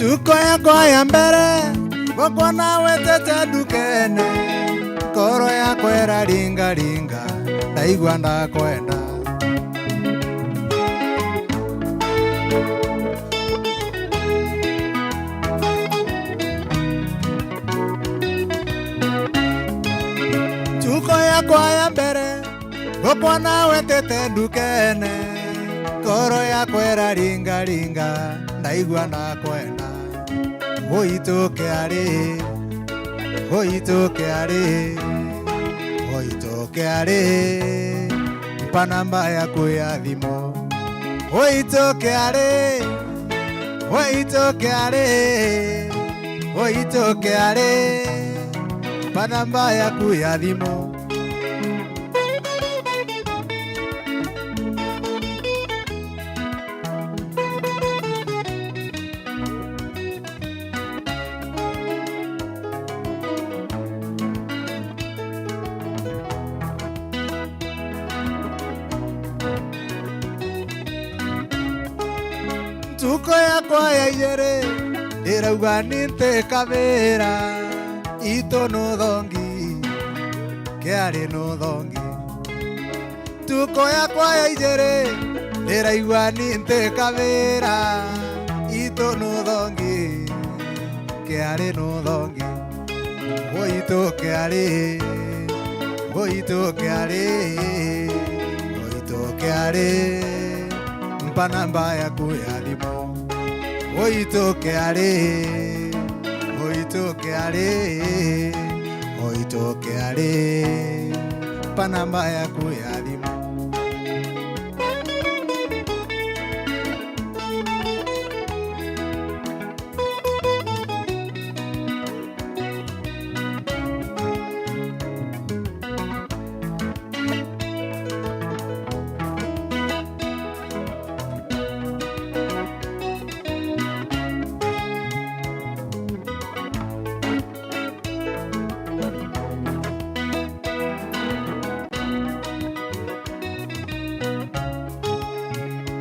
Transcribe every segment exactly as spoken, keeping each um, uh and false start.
Ntuko yakwa ya mbere, gukwa nawetete ndukene, nkoro yakwa iraringaringa, ndaigua ndakwenda. Ntuko yakwa ya mbere, gukwa nawetete ndukene, nkoro yakwa iraringaringa, ndaigua ndakwenda. Wituke ari, wituke ari, wituke ari, mpa namba yaku ya thimu. Wituke ari, wituke ari, wituke ari, mpa namba yaku ya thimu. Ntuko yakwa ya ijiri, ndirauga ni ntikabira, itu nuthongi, kiari nuthongi. Ntuko yakwa ya ijiri, ndiraigua ni ntikabira, itu nuthongi, kiari nuthongi. Wituke ari, wituke ari, wituke ari, mpa namba yaku ya thimu. Wituke ari, wituke ari, wituke ari, mpa namba yaku ya thimu.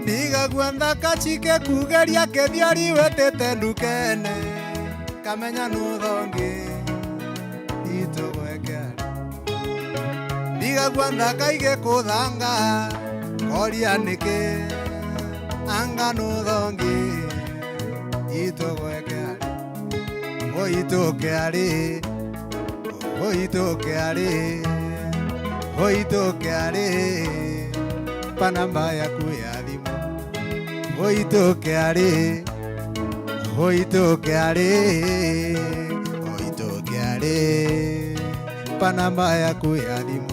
Ndigagua nthaka cikikugeria kithiori witite ndukene, kamenya nuthongi itugwekera. Ndigagua nthaka igikuthanga, koria niki, anga nuthongi itugwekera. Wituke ari, wituke ari, wituke ari, mpa namba yaku ya thimu. Wituke ari, wituke ari, wituke ari, mpa namba yaku ya thimu.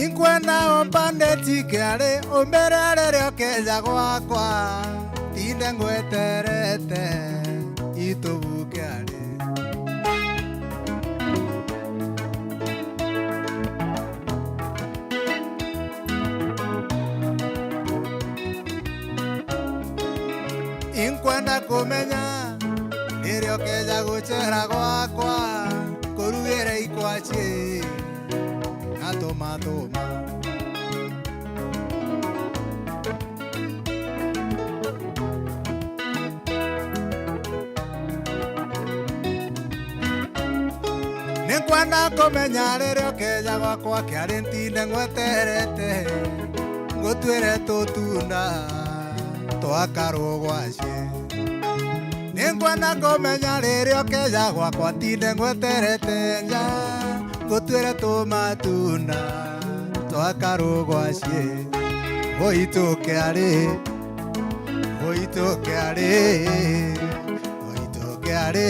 Inkwenda umpande tike ari, umbere riria ukeja gwakwa, tinde ngweterete, itubuke ari. Inkwenda kumenya riria ukeja gucera gwakwa, nkurugire ikwaci na tumatuma. Ninkwenda kumenya riria ukeja gwakwa kiari ntinde ngweterete, ngutwire tutunda twa karugwaci. Ninkwenda kumenya riria ukeja gwakwa ntinde ngweterete nja, ngutwire tumatunda twa karugwaci. Wituke ari, wituke ari, wituke ari,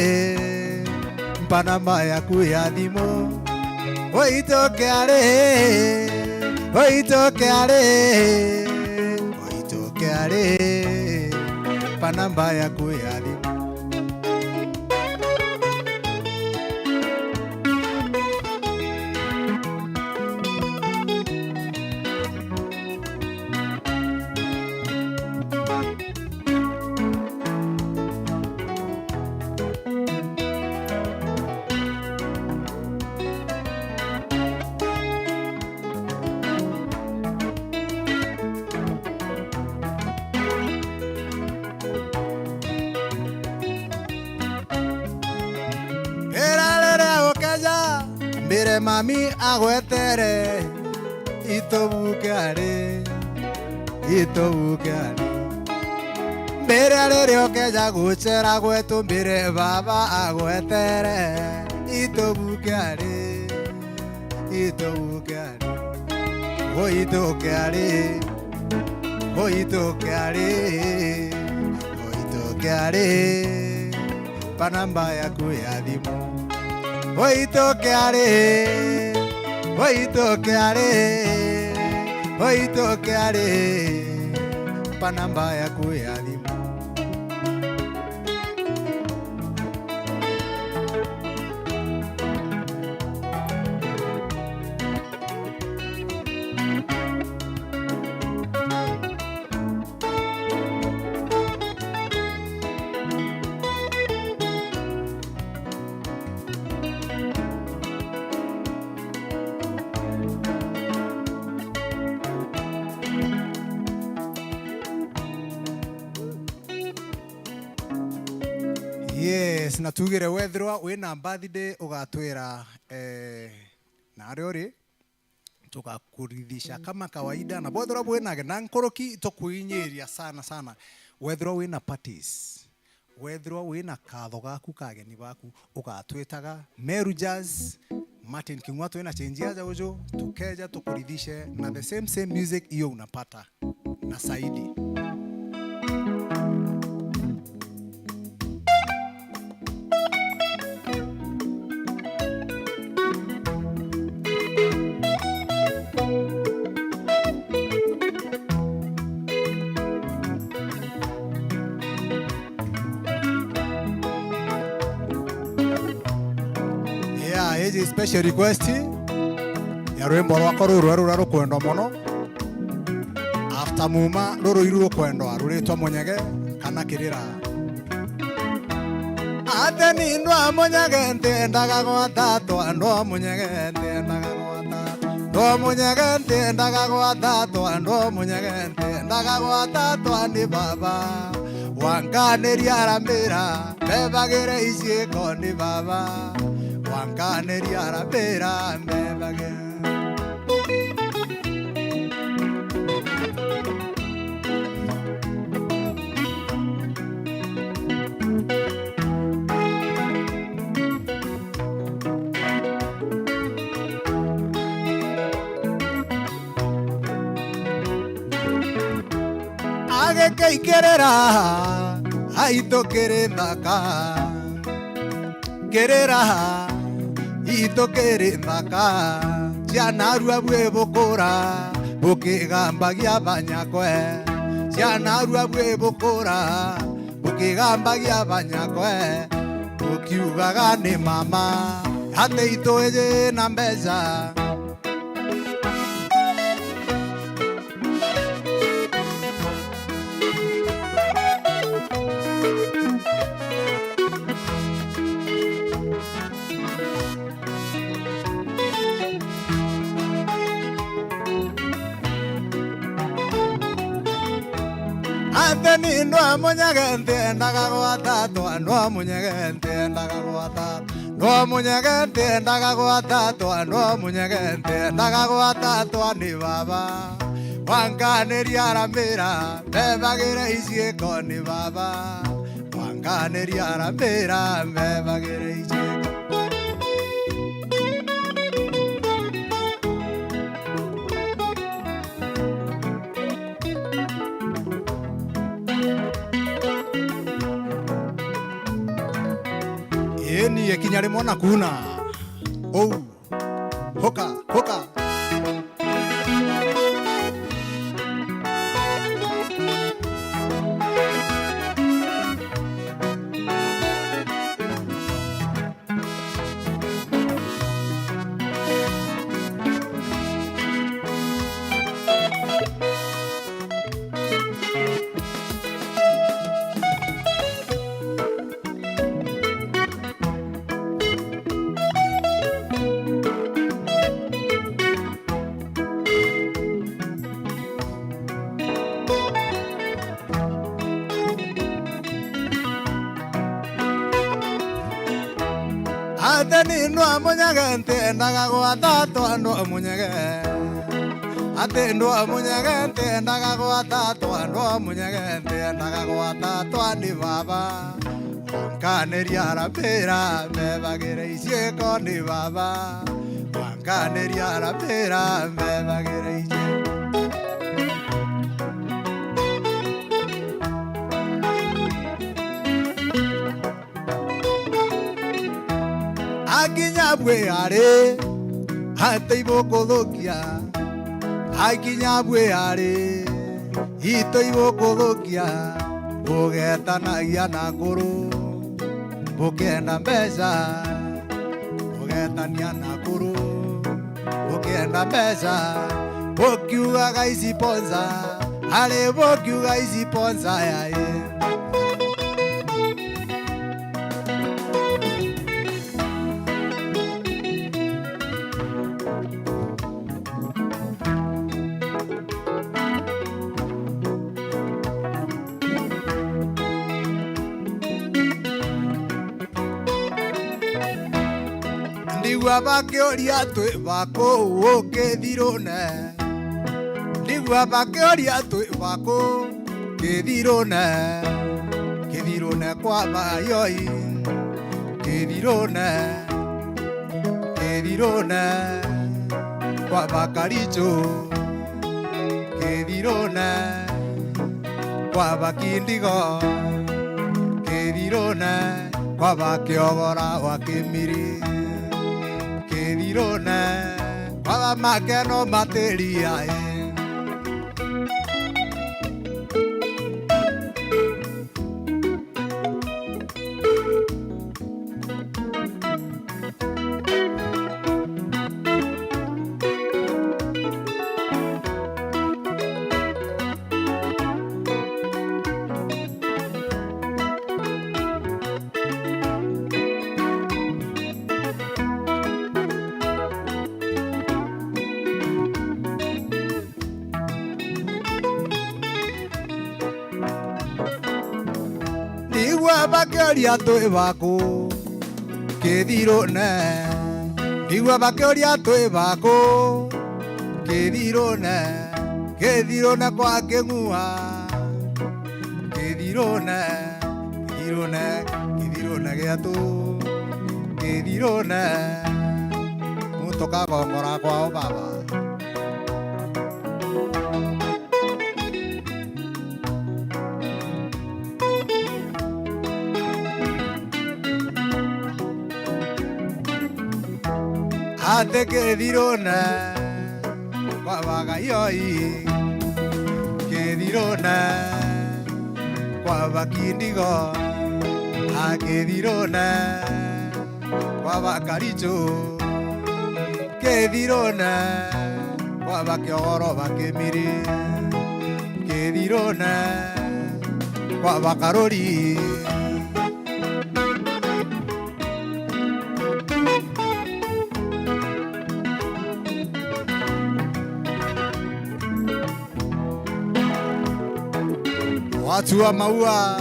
pa namba yaku ya thimu. Waitu kiari, waitu kiari, waitu kiari, pa namba yaku ya thimu. Ira riria ukeja mbire mami agwetere, itubuke ari, itubuke ari. Mbire riria ukeja gucera gwetu mbire baba agwetere, itubuke ari, itubuke ari. Waitu kiari, waitu kiari, waitu kiari, pa namba yaku ya thimu. Waitu kiari, waitu kiari, waitu kiari, pa namba yaku ya thimu. Yes, na tugire wethirwa wina birthday ugatwira, eh, na aria uri tugakurithisha kama kawaida, na bwethirwa bwina na nkuruki tukuinyiria sana sana. Wethirwa wina parties, wethirwa wina katho gaku ka ageni baku, ugatwitaga Meru Jazz, Martin King'ua twina change aja uju, tukeja tukurithishe na the same same music iyo unapata na zaidi. Yeah, iji special request ya rwimbo rwakwa ruru rweru ruria rukwendwa mono. After Muma, ruru iru rukwendwa ruritwa Munyege kana Kirira. Ate ni ndwa Munyege ntiendaga gwatatwa, ndwa Munyege ntiendaga gwatatwa, ndwa Munyege ntiendaga gwatatwa, ndwa Munyege ntiendaga gwatatwa ni baba. Wankaniria arambira, mbebagire iciiko ni baba. Wankaniria arambira, mbebagire. Agikaikirira aitu kiri nthaka. Kirira, itu kiri nthaka, ciana arua bwi bukura, bukigambagia banyakwe. Ciana arua bwi bukura, bukigambagia banyakwe, bukiugaga ni mama, ati itu iji na mbeca. Ante ni ndwa Munyege ntiendaga gwatatwa, ndwa Munyege ntiendaga gwatatwa. Ndwa Munyege ntiendaga gwatatwa, ndwa Munyege ntiendaga gwatatwa ni baba. Wankaniria arambira, mbebagire iciiko ni baba. Wankaniria arambira, mbebagire iciiko. Eni ekinya rimwe na kuuna. Ou. Hoka, hoka. Ate ni ndwa munyege, ntiendaga gwata twa ndwa munyege. Ate ndwa munyege, ntiendaga gwata twa ndwa munyege, ntiendaga gwata twa ndi baba. Wankaniria arapira, mbebagire iciiko ndi baba. Wankaniria arapira, mbebagire iciiko. Akinya bwe ari, ate ibukuthukia. Akinya bwe ari, ito ibukuthukia. Bugetanagia na akuru, bukienda mbeca. Bugetania na akuru, bukienda mbeca. Bukiugaga isiponsa, ari bukiuga isiponsa yae. Ndigua bakiuria twi baku kithirune. Ndigua bakiuria twi baku kithirune. Kithirune kwa bayoi. Kithirune. Kithirune kwa bakarichu. Kithirune kwa bakindigo. Kithirune kwa bakiogora wa kimiri. Kithirune kwa bamakeno matiriae. Ndigua bakiuria twi baku kithirune. Ndigua bakiuria twi baku kithirune. Kithirune kwa king'ua. Kithirune, kithirune, kithirune gietu. Kithirune. Muntu kagongora kwao baba. Ati kithirune kwa bagayoi, kithirune kwa bakindigo, a kithirune kwa bakarichu, kithirune kwa bakiogoro bakimiri, kithirune kwa bakaruri. Watu wa Maua.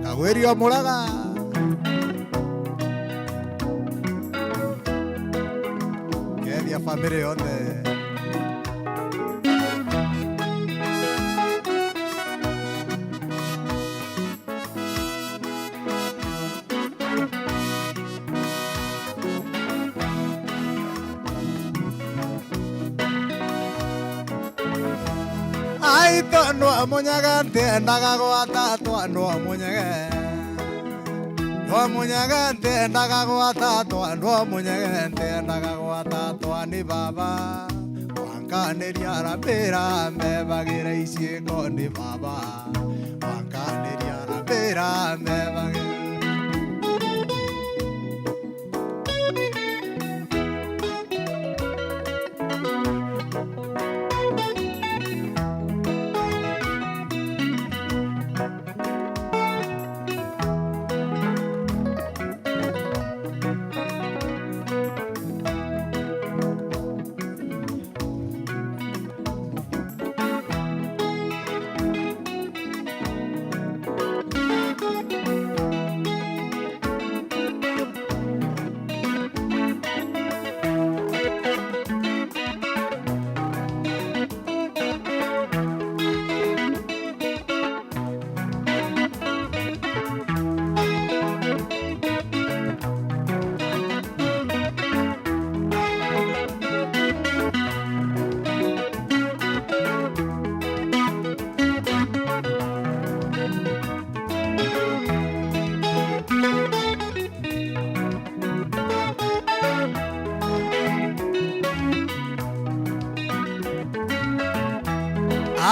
Kagwiri o Muraga. Kethia family yonthe. Ai, Tondu wa munyege ntiendaga gwata, tondu wa munyege. Ndwa munyege ntiendaga gwata, tondu wa munyege ntiendaga gwata, twa ni baba. Wankaniria arambira mbebagire iciiko ni baba. Wankaniria arambira mbebagire.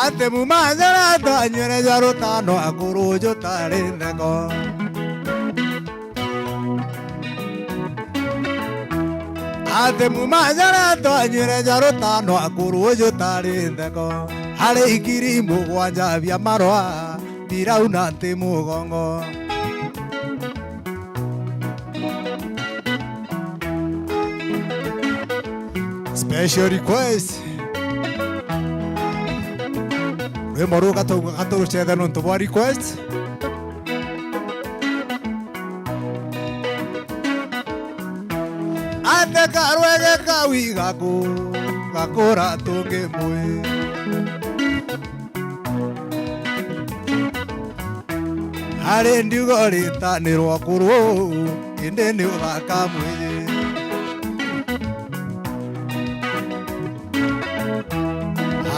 Ati mumanyara twanyuire jwa rutano akuru jutari ntheko. Ati mumanyara twanyuire jwa rutano akuru jutari ntheko. Hari ikiri mugwanja bia marwa. Pirau na nti mugongo. Special request. Rwimbo ruu gatu-, gatucethe nontu bwa request. Ate karwege kawi gaku, gakura tungi mwi. Ari ndiugo ritanirwa kuru, indi ni uthaka mwiji.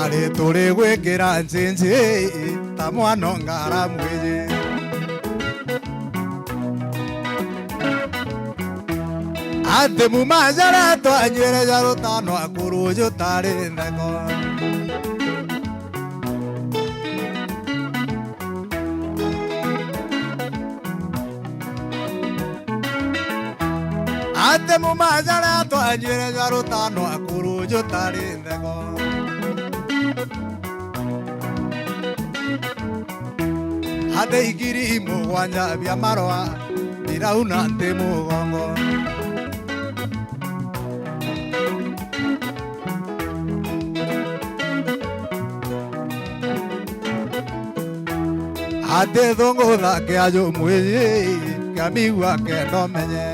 Ari turi gwikira njinji, ta mwana ongara mwiji. Ati mumanyara twanyuire jwa rutano akuru jutari ntheko. Ati mumanyara twanyuire jwa rutano akuru jutari ntheko. Ati ikiri mugwanja bia marwa, Pirau na nti mugongo. Ati thungutha kiaju mwiji, kia migua kenda umenye.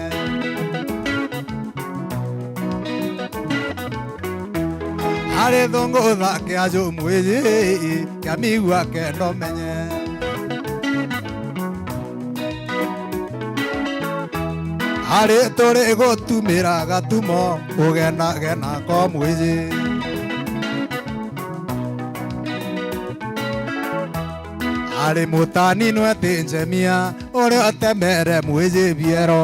Ari thungutha kiaju mwiji, kia migua kenda umenye. Ari turi gutumira gatumo, ugenagena ko mwiji. Ari mutani nweti njemia, uria utemere mwiji biero.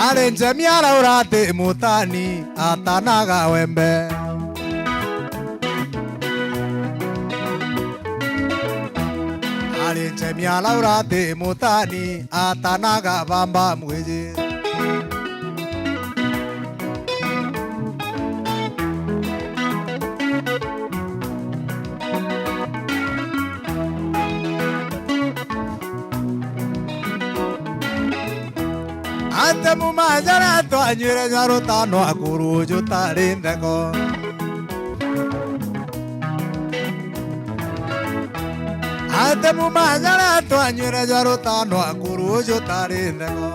Ari njemia araura ati mutani atanaga wembe. Ari njemia araura ati mutani atanaga bamba mwiji. Ati mumanyara twanyuire jwa rutano akuru jutari ntheko. Ati mumanyara twanyuire jwa rutano akuru jutari ntheko.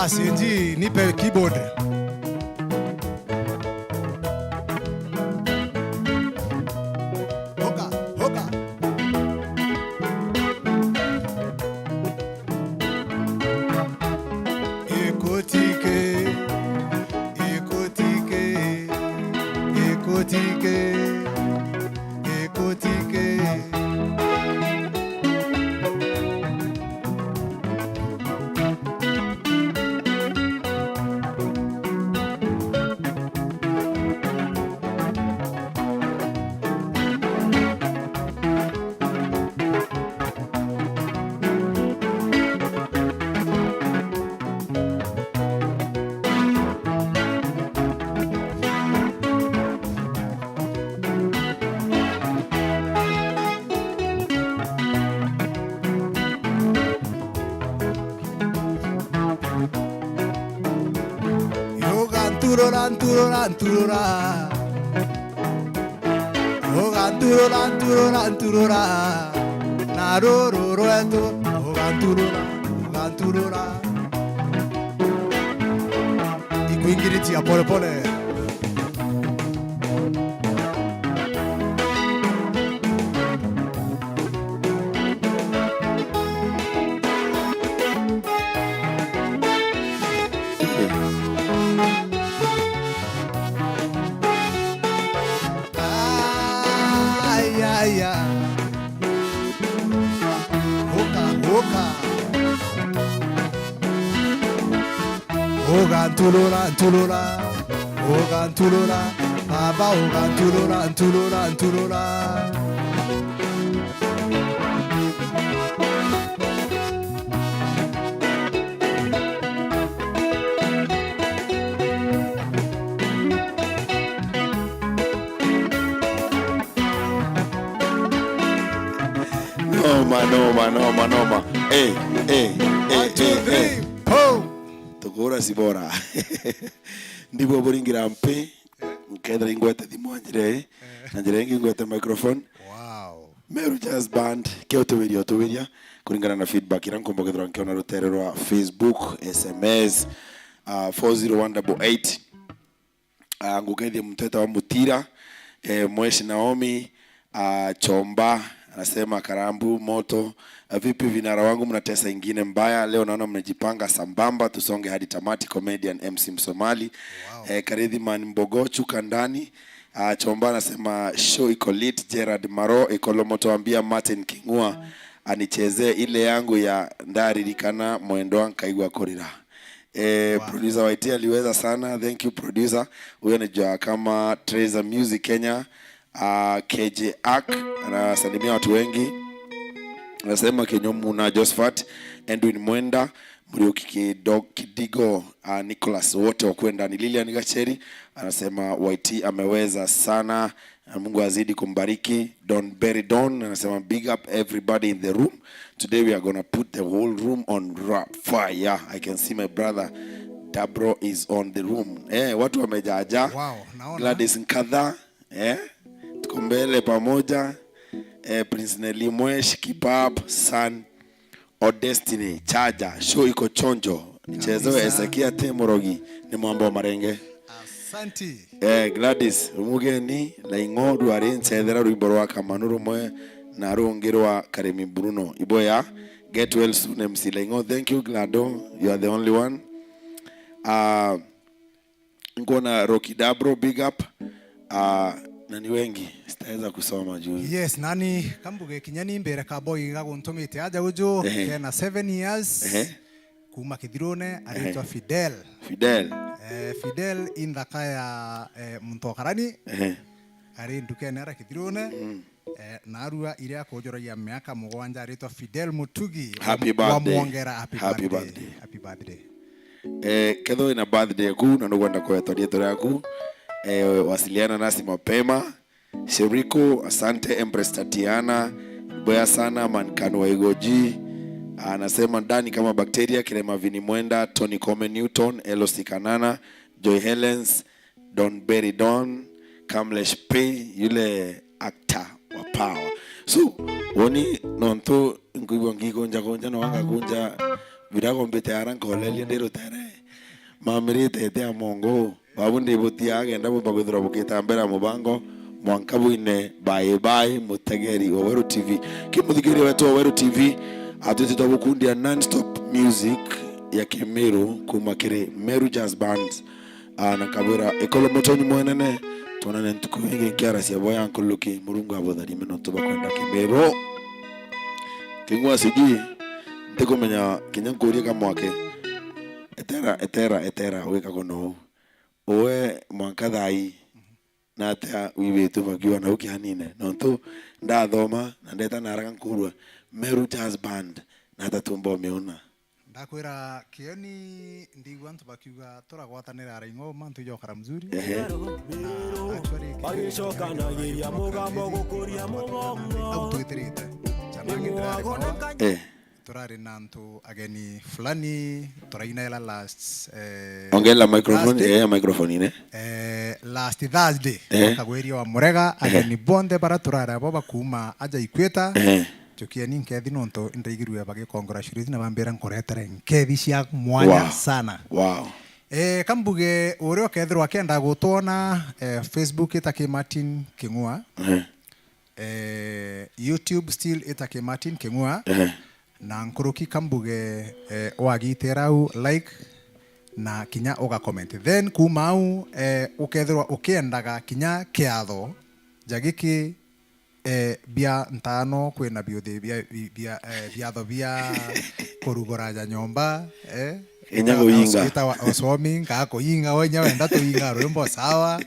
Sinji, nipe keyboard. Hoka, hoka. Ikotike, ikotike, ikotike, ikotike. Uganturura, nturura, nturura. Uganturura, nturura, nturura. Na ruru rwetu. Uganturura, uganturura. Ikuingiritia pole pole. Ay, ay, ay. Hoka, hoka. Ugantulura, ntulura, ugantulura, baba, ugantulura, ntulura, ntulura. Noma, noma, noma, noma. Eh, eh, eh, One, two, eh, three, eh. Boom! Tukura sibora. Ndibwo buringira mpi. Nkethira ingwete thimu njira ii, na njira ingi ingwete microphone. Wow. Meru Jazz Band, ke utuwiria, utuwiria, kuringana na feedback iria nkumba kwithirwa nkiona rutere rwa Facebook, S M S, ah, four zero one double eight. Ah, ngukethia muteta wa Mutira, eh, Mweshi Naomi, ah, Chomba, anasema, "Karambu moto. Ah, vipi vinara wangu, mnatesa ingine mbaya. Leo naona mmejipanga sambamba, tusonge hadi tamati." Comedian M C Msomali. Wow. Eh, Karidhi Man Mbogo, Chuka ndani. Ah, Chomba anasema, "Show iko lit." Gerard Maro, Ikolomoto, ambia Martin King'ua anichezee ile yangu ya ndaririkana mwendwa nkaigua kurira. Eh, wow. Producer Y T aliweza sana. Thank you, producer. Huyo anajua kama Treza Music Kenya. Ah, K J Ark, anasalimia watu wengi. Anasema Kinyomu na Josephat, Edwin Mwenda, Muriuki Kido-, Kidigo, ah, Nicholas, wote wakuwe ndani. Lilian Gacheri, anasema Y T ameweza sana. Na Mungu azidi kumbariki. Don Berry Don anasema, "Big up everybody in the room. Today we are gonna put the whole room on ra-, fire." I can see my brother Dabro is on the room. Eh, watu wamejaja. Wow, naona. Gladys Nkatha, eh, tuko mbele pamoja. Eh, Prince Nelly Mwesh, Kipap, San, O Destiny, Chaja, show iko chonjo. Nichezewe kabisa. Ezekia Temurogi, ni mwamba wa marenge. Asanti. Eh, Gladys, umugeni, Laing'o, rwari nchethera rwimbo rwa Kamanu rumwe na rungi rwa Karemi Bruno. Iboya, get well soon, M C Laing'o. Thank you, Glado. You are the only one. Ah, Nkuona Rocky Dabro, big up. Ah, na ni wengi, sitaweza kusoma juu. Yes, nani kambuge kinya ni mbere ka boy ga guntumite aja uju, ehe, kena seven years, ehe, kuma Kithirune, aritwa, ehe, Fidel. Fidel. Eh, Fidel inthaka ya, eh, muntu wa Karani. Ehe. Ari ndukene ara Kithirune. Mm. Eh, narua iria akujuragia miaka mugwanja aritwa Fidel Mutugi wa, happy birthday, wa Mwongera. Happy, happy birthday, birthday. Happy birthday. Eh, kethwa wina birthday yaku na nugwenda kuetwa rietwa riaku, eh, wasiliana nasi mapema. Sheriko, asante. Empress Tatiana, boya sana. Mankani wa Igoji anasema, "Ndani kama bakteria." Kirema Vini Mwenda, Tony Come Newton, Elosi Kanana, Joy Helens, Don Berry Don, Kamlesh P, yule actor wa Power. So, woni nontu nkuigua ngikunja kunja, no wanga kunja, Birago mbite ara nkoleria ndi rutere. Mamirite ete ya mongo. Babu ndibutia agenda bumba kwithirwa bukita mbere ya mubango. Mwanka bwine bye bye mutegeri wa Weru T V. Kimuthikiria wetu wa Weru T V, atwitite gukundia non-stop music ya Kimiru kuma kiri Meru Jazz Band. Ah, na nkabwira, ikolo mutoni mwenene, twonane ntuku ingi nkiara cia boya nkuluki, Murungu abutharime nontu bwa kwenda Kimiru. King'ua sijui, ntikumenya kinya nkurie kamwake. Etera, etera, etera, wikagwa nou. Uwe mwanka thai, na atia wibitwe bakiuga nau kianine? Nontu ndathoma, na ndeta naraga nkurua, Meru Jazz Band, na ata tumba umiona? Ndakwira kieni, ndigua antu bakiuga, "Turagwatanira araing'o, mantu ijokara mzuri." Ehe. Na actually, bagicokanagiria mugambo gukuria mugongo. Au twitirite. Chanangi ndirari kuona. Eh. Turari na antu ageni fulani, turainaela last, eh, Ongerera microphone, Thursday. Eh, microphone ine. Eh, last Thursday, eh, bakagwiria wa Murega, eh, ageni bonthe bara turari abo bakuma aja ikwita. Eh. Njukieni nkethi nontu indaigirue bagi congratulate na bambira nkuretere nkethi cia mwanya sana. Wow. Eh, kambuge uria ukethirwa akenda gutwona, eh, Facebook itaki Martin King'ua. Eh. Eh, YouTube still itaki Martin King'ua. Eh. Na nkuruki kambuge, eh, wagitira au like na kinya uga comment. Then kuma au, eh, ukethirwa ukiendaga kinya kiatho ja giki eh, bia ntano, kwina biuthi bia, bia, eh, biatho bia kurugura ja nyomba, eh, inya kuinga. Itawa osomi, nkaa kuinga, we inya wenda tuinga rwimbo, sawa.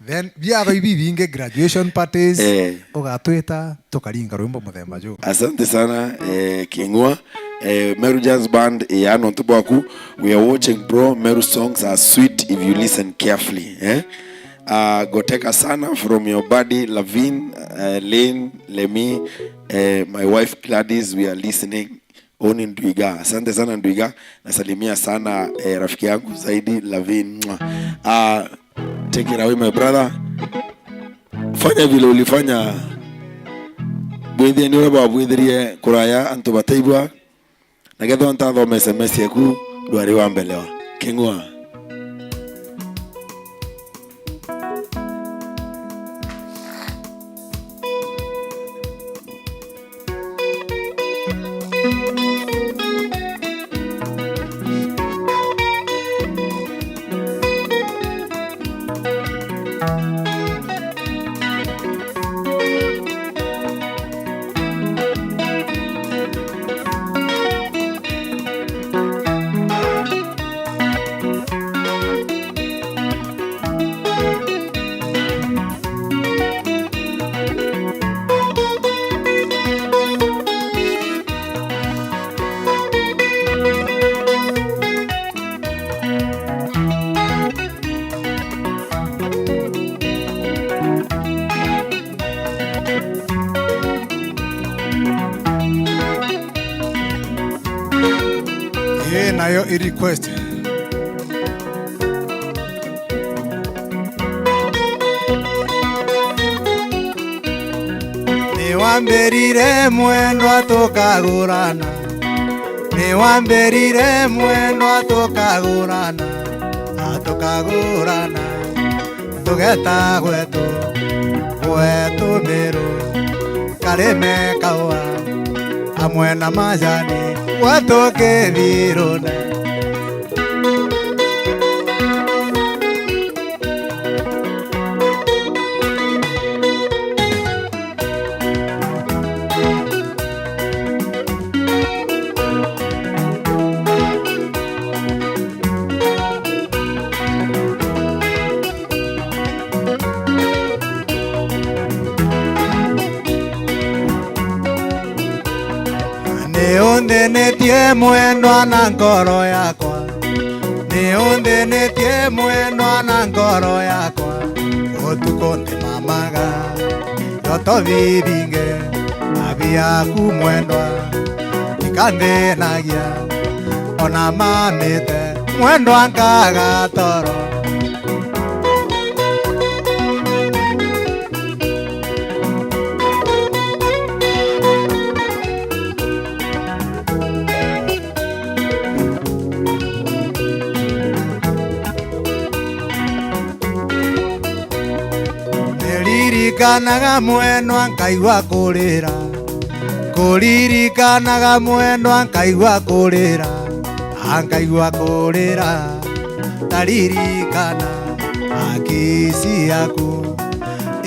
Then, biatho ibi bingi, graduation parties, eh, ugatwita, tukaringa rwimbo muthemba juu. Asante sana, eh, King'ua. Eh, Meru Jazz Band, eh, ya nontu bwaku, we are watching, bro. Meru songs are sweet if you listen carefully, eh? Uh, Goteka sana from your buddy Lavin, uh, Lane, Lemi, uh, my wife Gladys, we are listening. Oni Ndwiga. Asante sana Ndwiga. Nasalimia sana, eh, rafiki yangu zaidi Lavin. Mwah. Uh, take it away, my brother. Fanya vile ulifanya. Bwithie ni uria bwabwithirie kuraya antu bataigua. Na kethirwa ntathoma S M S yeku, ndwari wa mbelewa. King'ua. Ii nayo i request. Niwambirire mwendwa tukagurana, niwambirire mwendwa tukagurana, na tukagurana, tugeta gwetu, gwetu Miru, karime kaua, amwe na majani, gwetu kithirune. Niunthinitie mwendwa na nkoro yakwa, niunthinitie mwendwa na nkoro yakwa, utuku ntimamaga, ndoto bibingi na biaku mwendwa, ikanthinagia, ona mamite mwendwa nkaga toro. Kuririkanaga mwendwa nkaigua kurira, kuririkanaga mwendwa nkaigua kurira, a nkaigua kurira, ndaririkana akisi yaku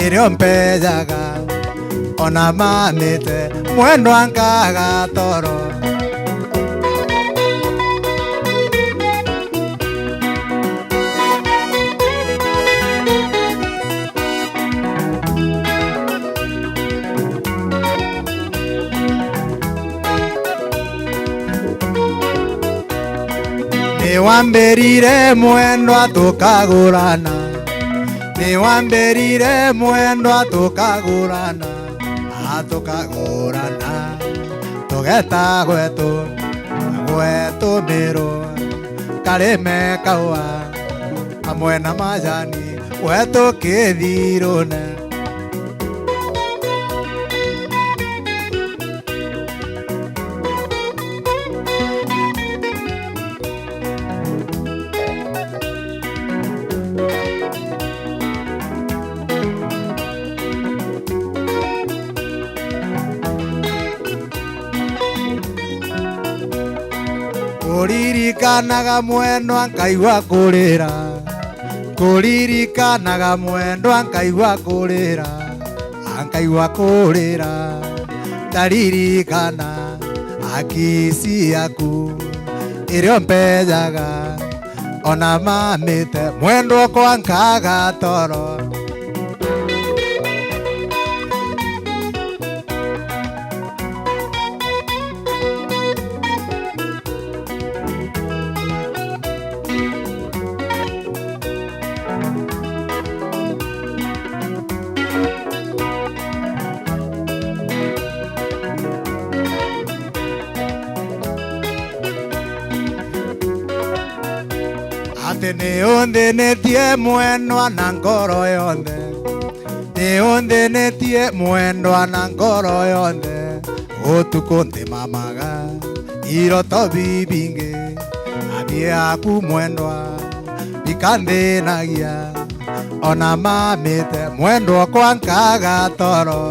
irio mpejaga, ona mamite mwendwa nkaga toro. Niwambirire mwendwa tukagurana, niwambirire mwendwa tukagurana, a tukagurana, tugeta gwetu, gwetu Miru, karime kaua, amwe na majani, gwetu kithirune. Kuririkanaga mwendwa nkaigua kurira, kuririkanaga mwendwa nkaigua kurira, a nkaigua kurira, ndaririkana akisi yaku irio mpejaga, ona mamite mwendwa okwa nkaga toro. Ati ni unthinitie mwendwa na ngoro yonthe, ni unthinitie mwendwa na ngoro yonthe, utuku ntimamaga iroto bibingi, na biaku mwendwa bikanthinagia, ona mamite mwendwa okwa nkaga toro.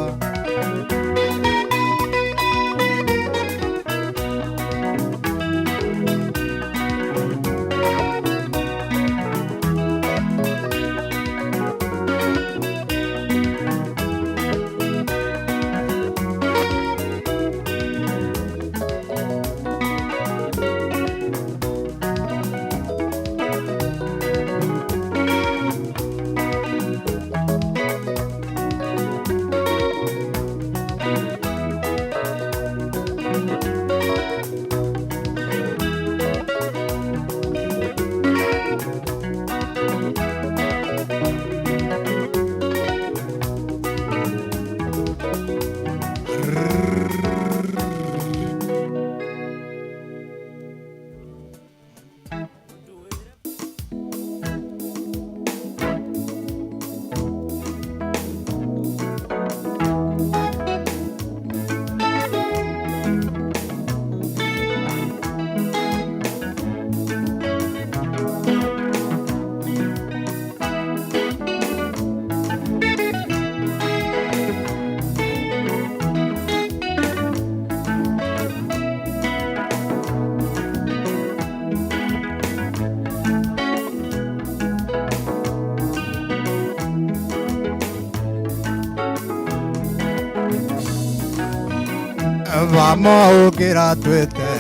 Vamwe ukira twite,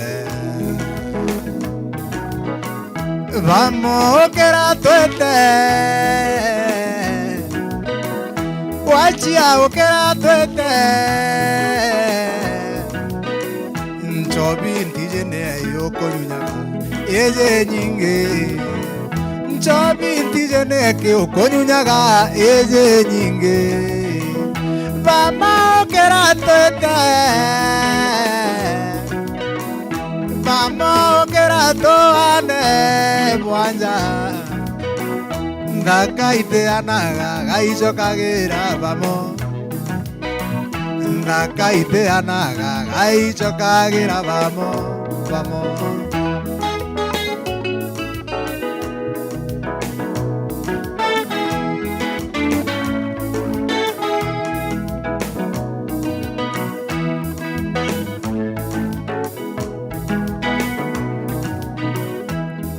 vamwe ukira twite, wachia ukira twite. Nchobi ntiji ni yukunyunyaga iji nyingi. Nchobi ntiji ni kiukunyunyaga iji nyingi. Vamwe ukira twite, vamwe ukira tuane bwanja. Nthaka itianaga gaicokagira vamwe. Nthaka itianaga gaicokagira vamwe, vamwe.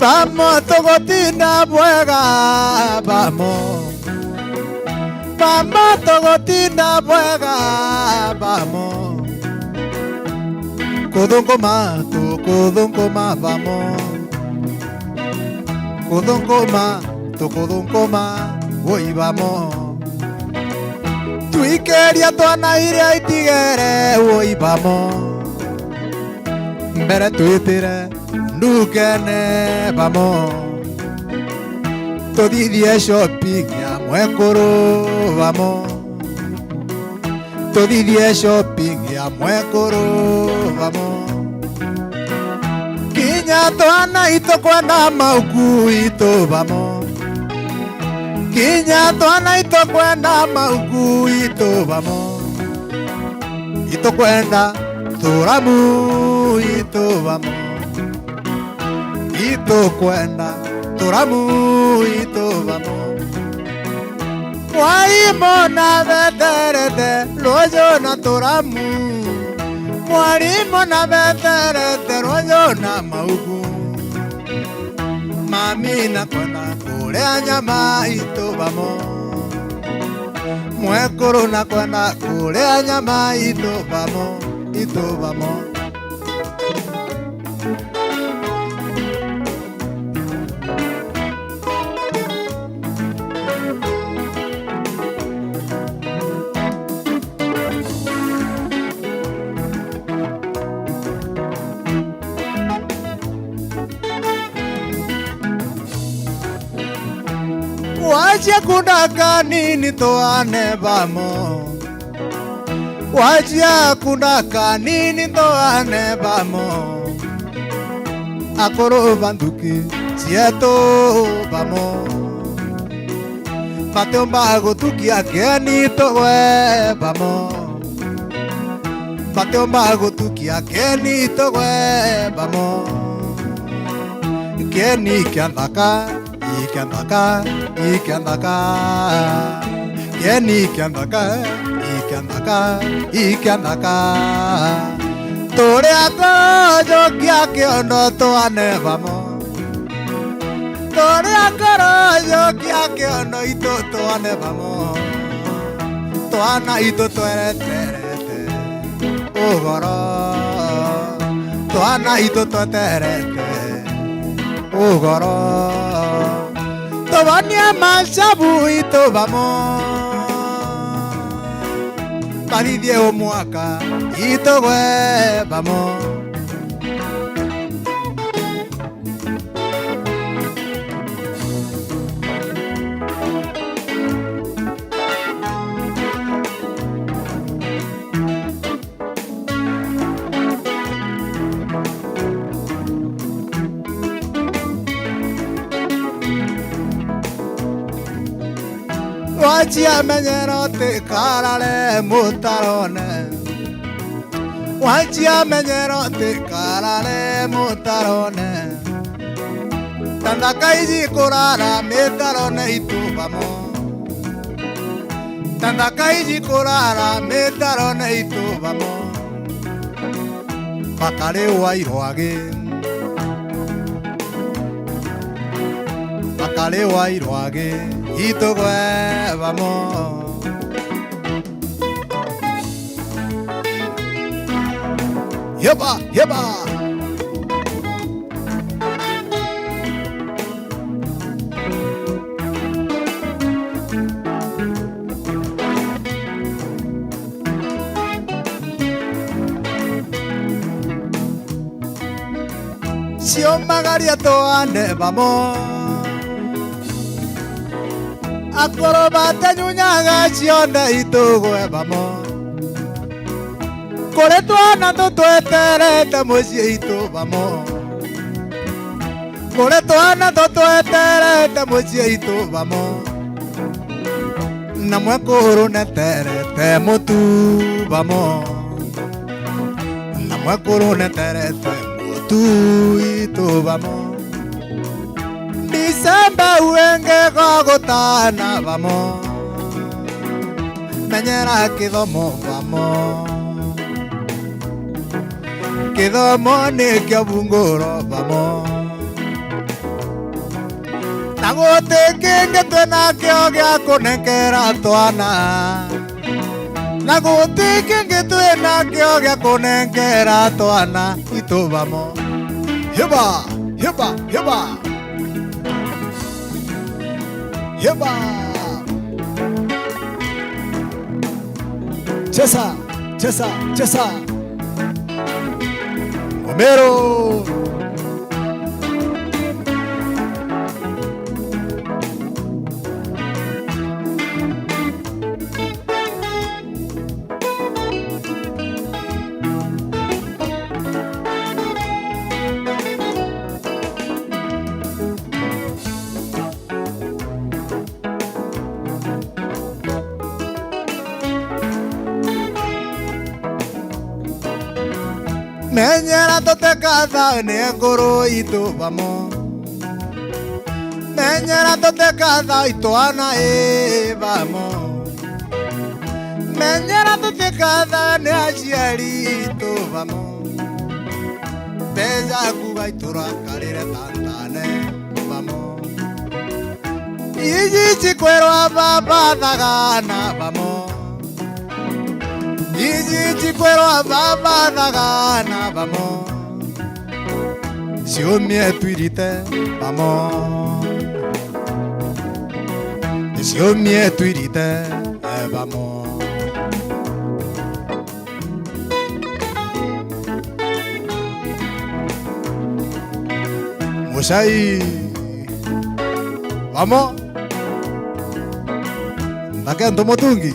Bamo tugutinda bwega bamo. Bamo tugutinda bwega bamo. Kuthunguma tukuthunguma bamo. Kuthunguma tukuthunguma woi bamo. Twikiria twana iria itigere woi bamo. Mbere twitire ndukene bamo. Tuthithie shopping ya mwekuru bamo. Tuthithie shopping ya mwekuru bamo. Kinya twana itukwenda mauku itu bamo. Kinya twana itukwenda mauku itu bamo. Itukwenda turamu itu bamo. Itukwenda turamu itu bamo. Mwarimu na beterete ruju na turamu. Mwarimu na beterete ruju na mauku. Mami na kwenda kuria nyama itu bamo. Mwekuru na kwenda kuria nyama itu bamo, itu bamo. Wachia kunda kanini tuane bamo. Wachia kunda kanini tuane bamo. Akuru ba nthuki cietu bamo. Batiumba gutukia kieni tugwe bamo. Batiumba gutukia kieni tugwe bamo. Kieni kia nthaka, i kia nthaka, i kia nthaka. Kieni kia nthaka, i kia nthaka, i kia nthaka. Turi akorojo kia kiondo tuane bamo. Turi akorojo kia kiondo itu tuane bamo. Twana itu twereterete ugoro. Twana itu tweterete ugoro. Tubanie macabu itu bamo. Bathithie umwaka itugwe bamo. Wachia menyera utikarare mutarone. Wachia menyera utikarare mutarone. Ta nthaka iji kurara mitarone itu bamo. Ta nthaka iji kurara mitarone itu bamo. Bakari wa irwagi. Bakari wa irwagi itugwe bamo. Yeba, yeba. Ciumagaria tuande bamo. Akuru batenyunyaga cionthe itugwe bamo. Kuri twana tutweterete mucii itu bamo. Kuri twana tutweterete mucii itu bamo. Na mwekuru neterete mutu bamo. Na mwekuru neterete mutu itu bamo. December wenge gogutana bamo. Menyera kithomo bamo. Kithomo ni kio bunguro bamo. Na guti kingi twi nakio gia kunenkera twana. Na guti kingi twi nakio gia kunenkera twana. Itu bamo. Hiba, hiba, hiba. Hiba. Chesa, chesa, chesa. Omero. Menyera tutikathane nguru itu bamo. Menyera tutikathane itwana i bamo. Menyera tutikathane aciari itu bamo. Mbeca kuga iturakarire tantane bamo. Iji cikwerwa baba thagana bamo. Iji cikwerwa baba thagana bamo. Ciumie twirite bamo. Ciumie twirite, eh, bamo. Mucai. Bamo. Nthake ntu mutungi.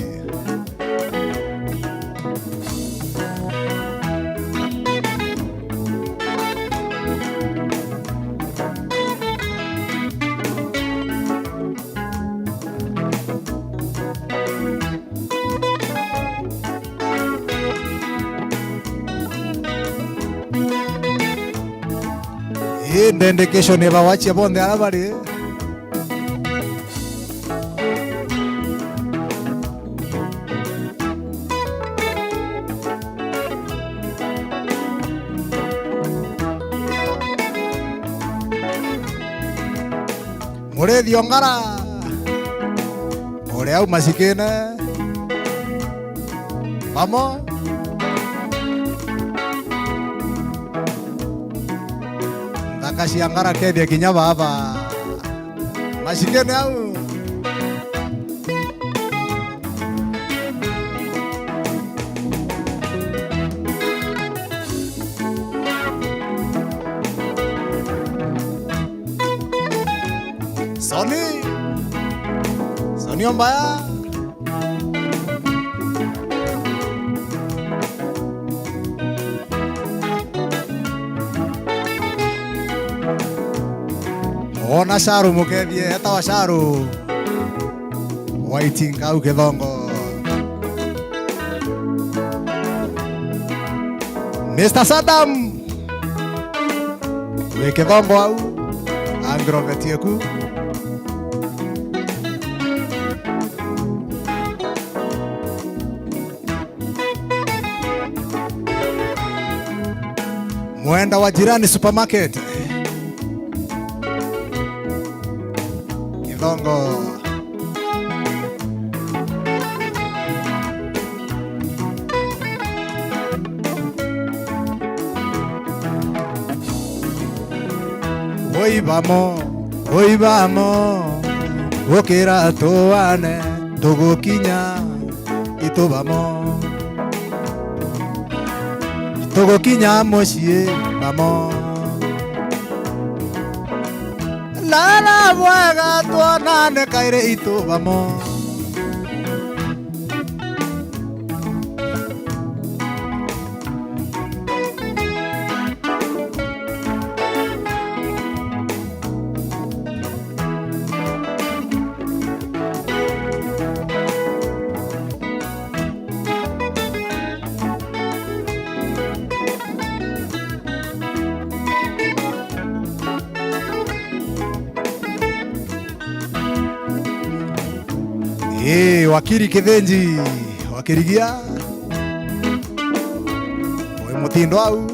Ii dedication ibawachia bonthe aria bari. Murithi o Ngara, uria au macikine. Bamo. Nthaka cia Ngara kethia kinya baba. Macikine au. Soni. Soni o mbaya. Wona Sharu mukethie, etawa Sharu. Waiting au Kithongo. Mister Saddam. Wi Kithongo au. Agrovet yeku. Mwenda wa Jirani Supermarket. Kithongo. Woi bamo, woi bamo, gukira tuane, tugukinya itu bamo. Tugukinya mucii bamo. Lala bwega, twonane kairi itu bamo. Ii, wakiri Kithinji, wakirigia. Wi mutindo au.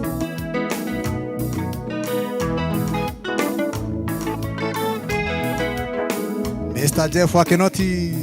Mister Jeff wa Kinoti.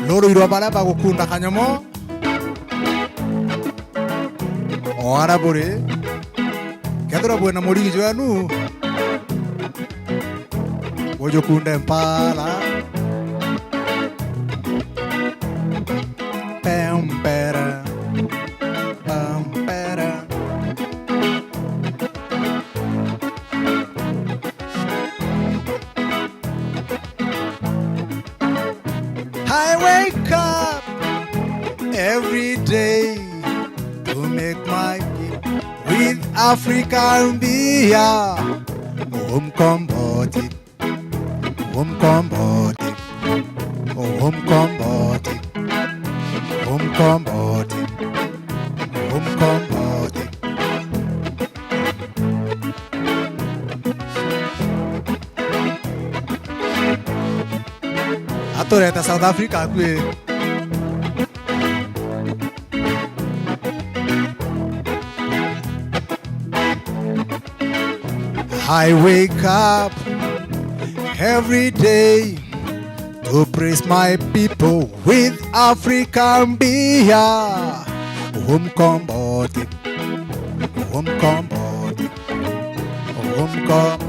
Rurui rwa baria bagukunda kanyomo. O ara buri, kethirwa bwina murigi jwenu, bujukunde mpara. Pempera, pempera. I wake up every day to make my with African beer. Umkomboti, umkomboti, umkomboti, umkomboti, umkomboti. Atureta South Africa akui. I wake up every day to praise my people with African beer. Umkomboti, umkomboti, umkom-,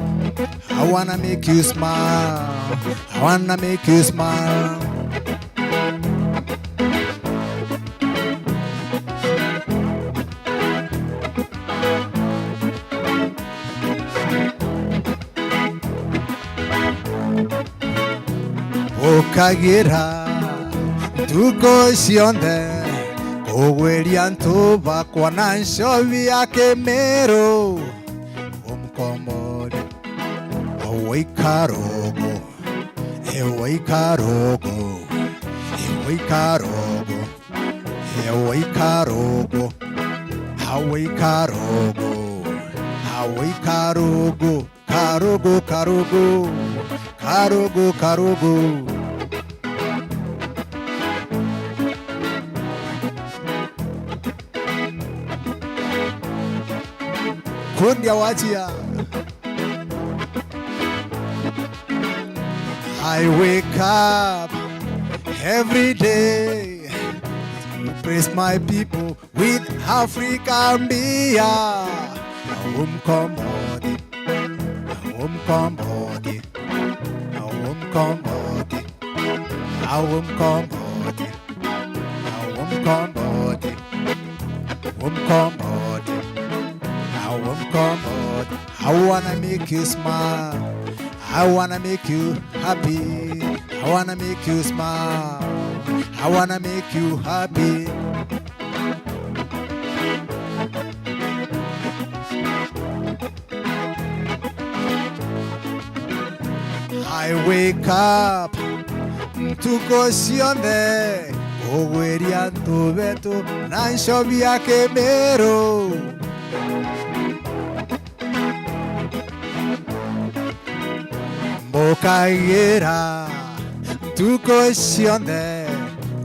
I wanna make you smile. I wanna make you smile. Ukagira ntuku cionthe kugwiria antu bakwa na nchobi ya kimiru. Umkombori, uikarugu, uikarugu, uikarugu, uikarugu, uikarugu, uikarugu. Karugu, karugu, karugu, karugu. Kundia wachia. I wake up every day to praise my people with African beer. Umkombori, umkombori, umkombori, umkombori, umkombori, umkombori, umkombori. I wanna make you smile. I wanna make you happy. I wanna make you smile. I wanna make you happy. I wake up ntuku cionthe kugwiria antu betu na nchobi ya kimiru. Mbukagira ntuku cionthe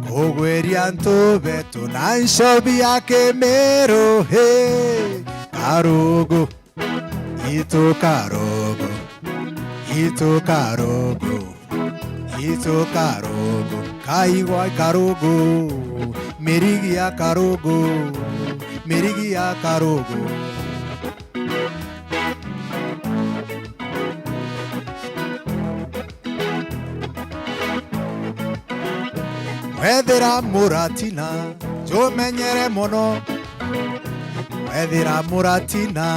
kugwiria antu betu na nchobi ya kimiru. Hey, karugu, itu karugu, itu karugu, itu karugu, kaigwa karugu, mirigi ya karugu, mirigi ya karugu. Wethira muratina, jumenyere mono. Wethira muratina,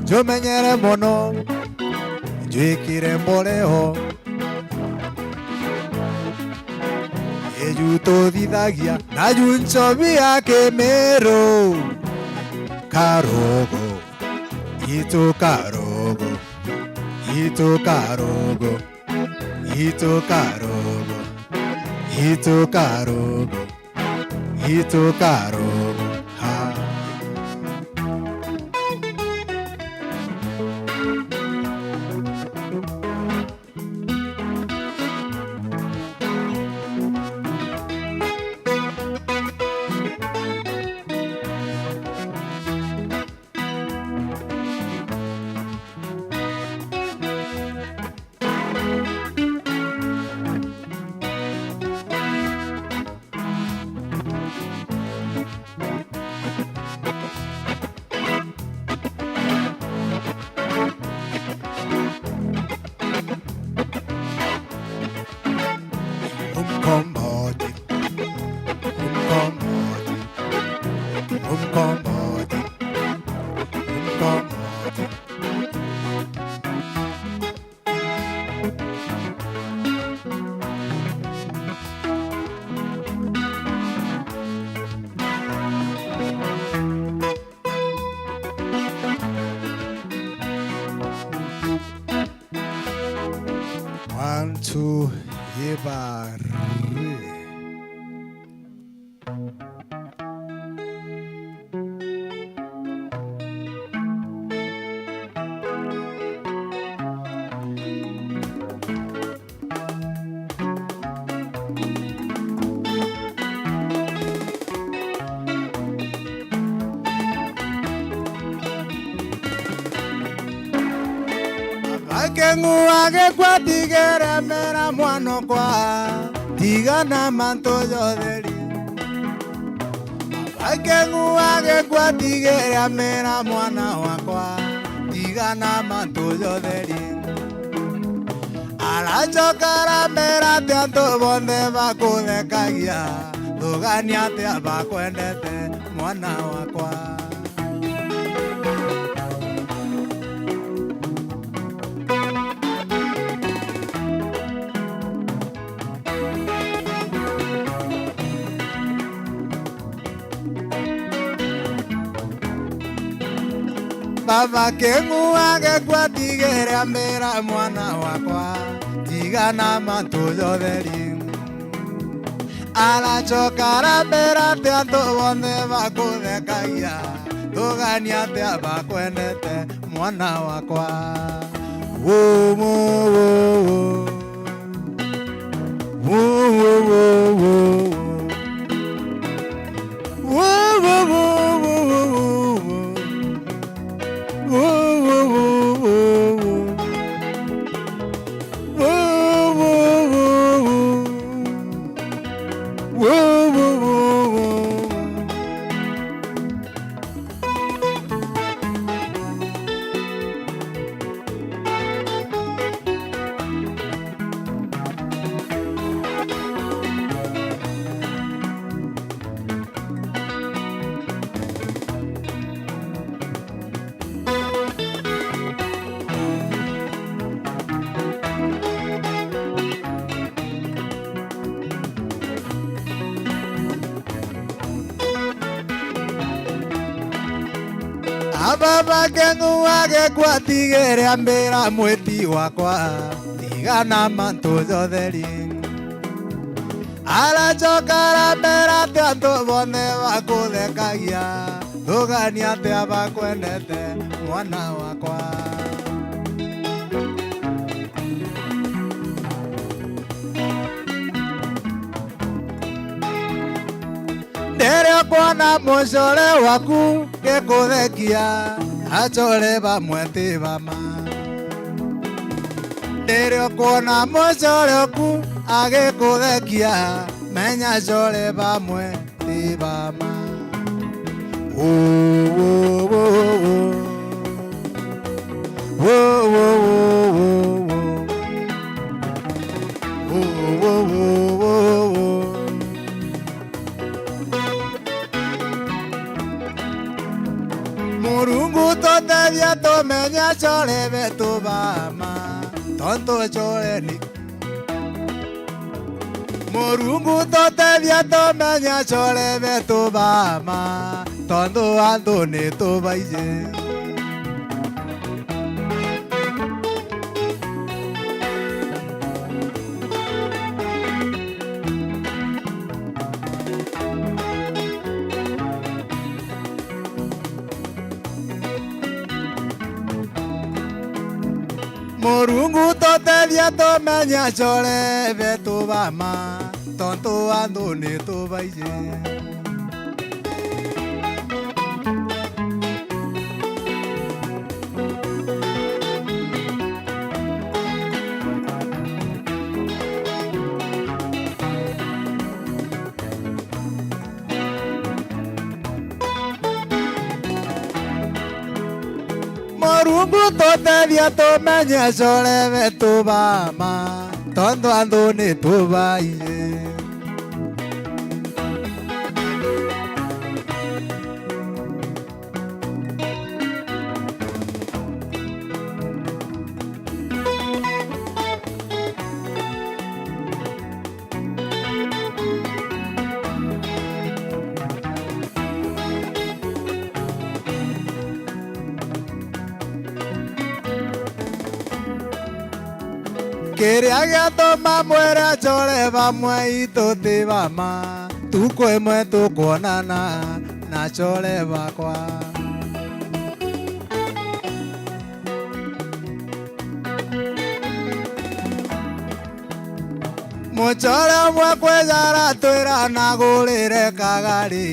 jumenyere mono. Jwikire mboreo, Ju tuthithagia, na ju nchobi ya Kimiru. Karogo, itu karogo, itu karogo, itu karogo, itu karogo, itu karogo. Ha. Umkomboti, umkomboti, umkomboti, umkomboti. One, two, yebari. Akeng'u agekwa tigere mera mwanokwa, tigana mantu jotheri. Akeng'u agekwa tigere amera mwana wakwa, tigana mantu jotheri. Aracoka aramera ati antu bonthe bakuthekagia, thugania atia bakwendete mwana wakwa. Baba Keng'u agekwa tigere amera mwana wakwa, tigana mantu jotheri. Aracoka arambera ati antu bonthe bakuthekagia, thugania atia bakwendete mwana wakwa. Wo, wo, wo, wo. Wo, wo, wo, wo, wo. Wo, wo, wo, wo, wo, wo. Wo, wo, wo, wo, wo. Wo, wo, wo, wo. Wo, wo, wo, wo, wo. Aba Bakeng'u agekwa tigere ambira mwiti wakwa, tigana mantu jotheri. Aracoka arambera ati antu bonthe bakuthekagia, thugania atia bakwendete mwana wakwa. Ndirio kwona mucore waku gikuthekia, acore bamwe ti bama. Ndirio kwona mucore waku agikuthekia, menya acore bamwe ti bama. Wo, wo, wo, wo. Wo, wo, wo, wo, wo. Wo, wo, wo, wo, wo. Murungu totethia tumenye acore betu bama, tontu acore ni Murungu tutethia tumenye acore betu ba mma, tontu antu ni tubaiji. Murungu tutethia tumenye acore betu ba mma, tontu antu ni tubaiji. Murungu tutethia tumenye acore betu ba mma, tontu antu ni tubaiji. Kiria giatuma mwire acore bamwe itu ti ba mma, ntuku imwe tukwonana na acore bakwa. Mucore umwe kwija aratwira nagurire kagari,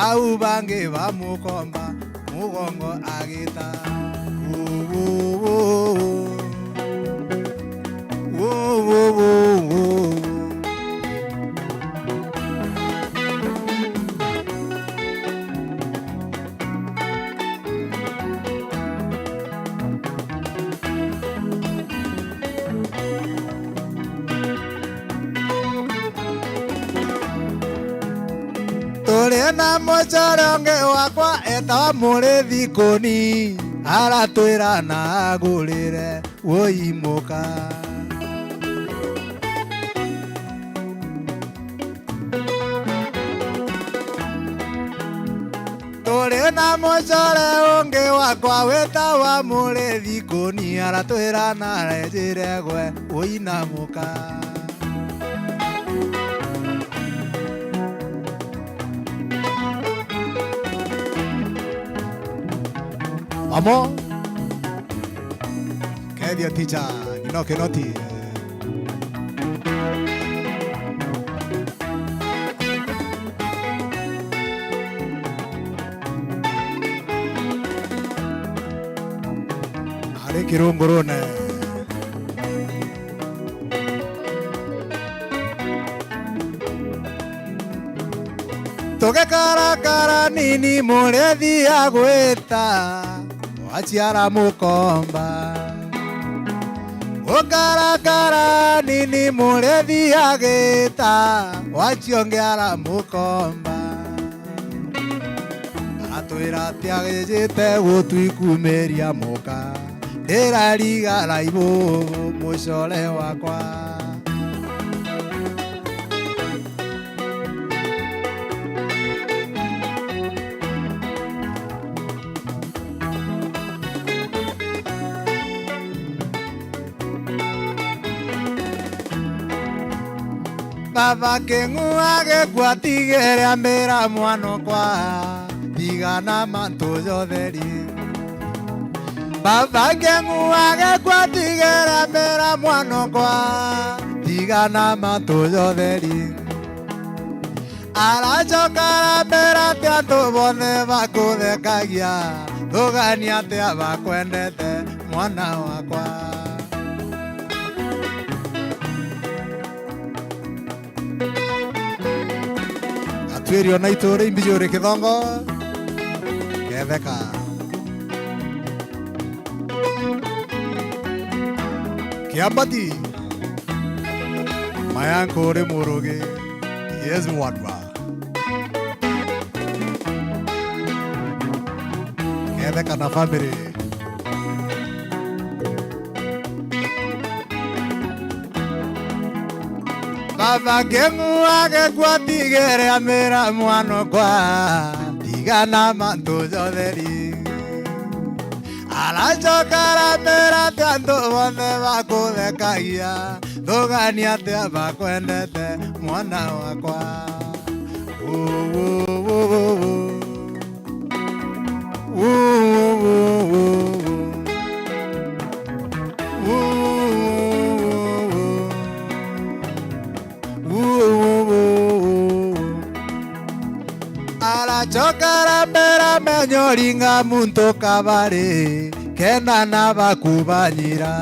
au bangi bamukomba, mugongo agita. Wu, wu, wu, wu. Wu, wu, wu, wu, wu. Turi na mucore ungi wakwa etawa Murithi Kuni, aratwira na agurire woi muka. Turi na mucore ungi wakwa witawa Murithi Kuni, aratwira na arejire gwe woi na muka. Amo. Kethia ticha, Nino Kinoti. Ari kirungurune. Tugikarakara nini, Murithi agwita, waciara mukomba. Gukarakara nini, Murithi agita, waciongiara mukomba. Atwira atiagijite gutwikumiria muka, ndirariga raibu mucore wakwa. Baba King'u agekua, tigere ambira mwanokwa, tigana mantu jotheri. Baba King'u agekua, tigere ambira mwanokwa, tigana mantu jotheri. Aracoka arambira ati antu bonthe bakuthekagia, thugania atia bakwendete mwana wakwa. Atwiri ona itu ri mbijuri kithongo ketheka. Kiambati, mayanko uri murugi, Yesu wadwa. Ketheka na family. Baba King'u agekua, tigere amira mwanokwa, tigana mantu jotheri. Aracoka aramera ati antu bonthe bakuthekagia, thugania atia bakwendete mwana wakwa. Uu, uu, uu, uu. Uu, uu, uu, uu. Uu, uu, uu, uu. Uu, uu, uu, uu. Aracoka arambera, menya uringa muntu kabari, kenda na bakubanyira.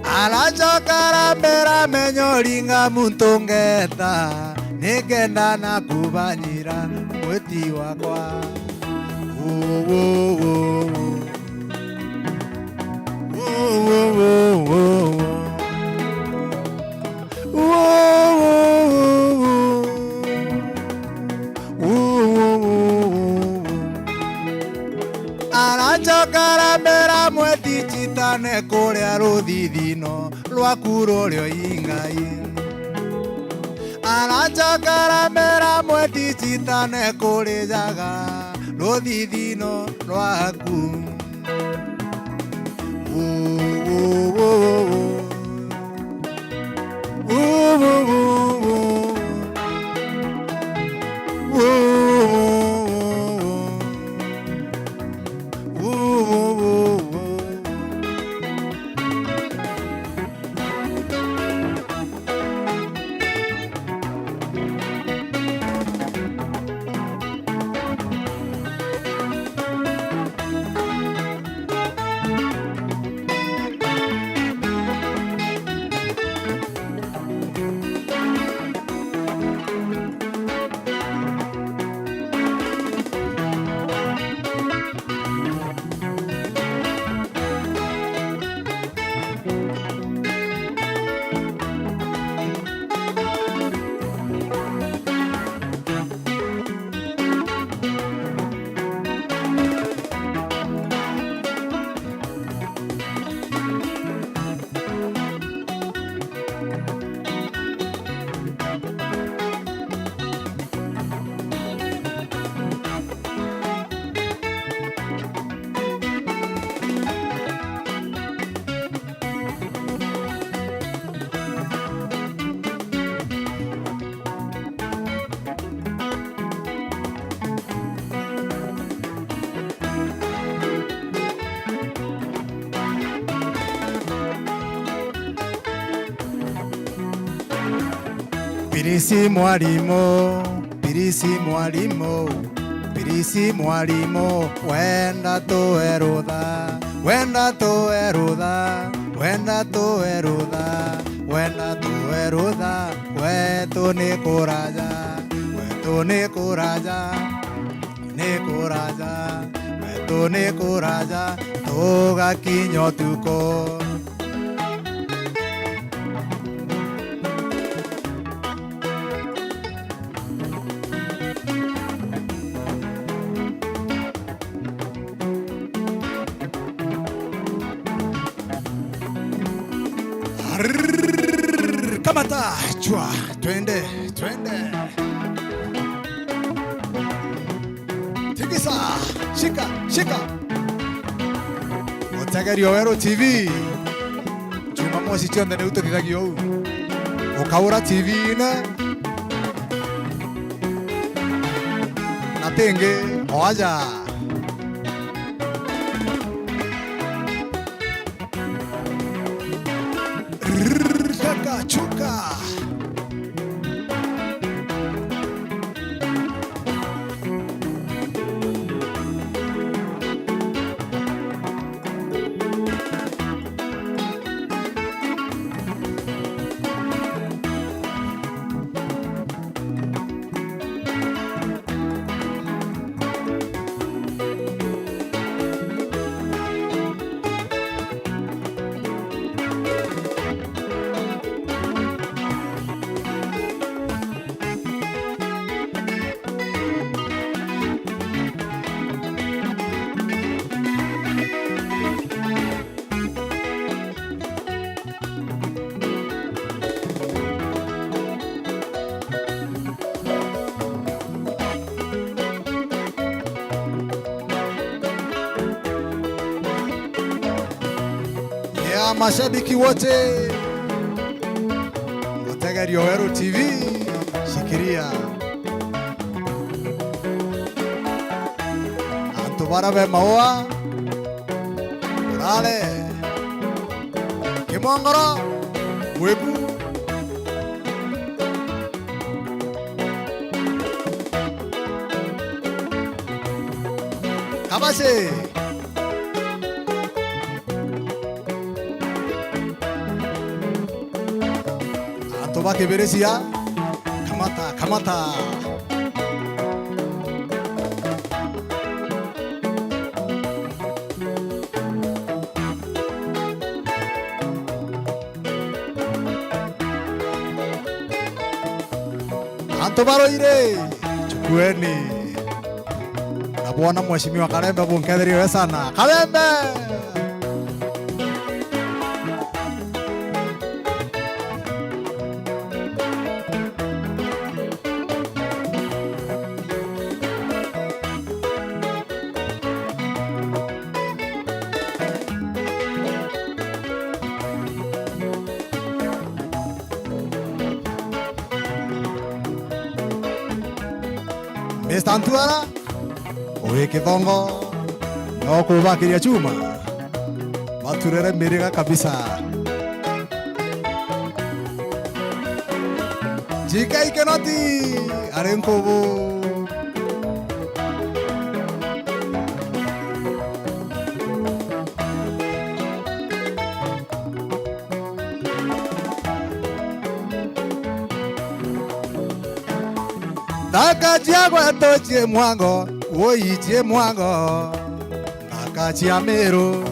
Aracoka arambera, menya uringa muntu ngeta, nikenda na kubanyira mwiti wakwa. Uu, uu, uu, uu. Uu, uu, uu, uu, uu. Uu, uu, uu, uu. Uu, uu, uu, uu. Aracoka arambera, mweti citane kuria ruthithino rwaku rurio ingai. Aracoka arambera, mweti citane kurijaga ruthithino rwaku. Uu, uu, uu, uu. Uu, uu, uu, uu. Uu, uu, uu, uu. Uu, uu, uu, uu. Pirisi mwarimu, pirisi mwarimu, pirisi mwarimu, wenda tuwe rutha, wenda tuwe rutha, wenda tuwe rutha, wenda tuwe rutha, gwetu ni kuraja, gwetu ni kuraja, ni kuraja, gwetu ni kuraja, tugakinya utuku. Arrrr, kamata, chwa, twende, twende. Tigisa, shika, shika. Utegerio Weru T V. Jumamosi cionthe niu tuthithagia uu. Ukaura T V-ine. Na tingi, oaja. Rrrr, kaka, chuka. Mashabiki wote, Mutegerio Weru T V, shikilia. Antu bara be maua, Rale, Kimongoro, Webu. Kabase. Antu ba Kibiricia, kamata, kamata. Antu ba Ruiri, chukueni. Na bwona Mheshimiwa Karembe, bunketherie we sana. Karembe! Mister Ntuara, wi kithongo, no kubakiria chuma, baturere miriga kabisa. G K Kinoti ari nkubu. Nthaka cia gwetu cii mwango, woi cii mwango, nthaka cia Miru.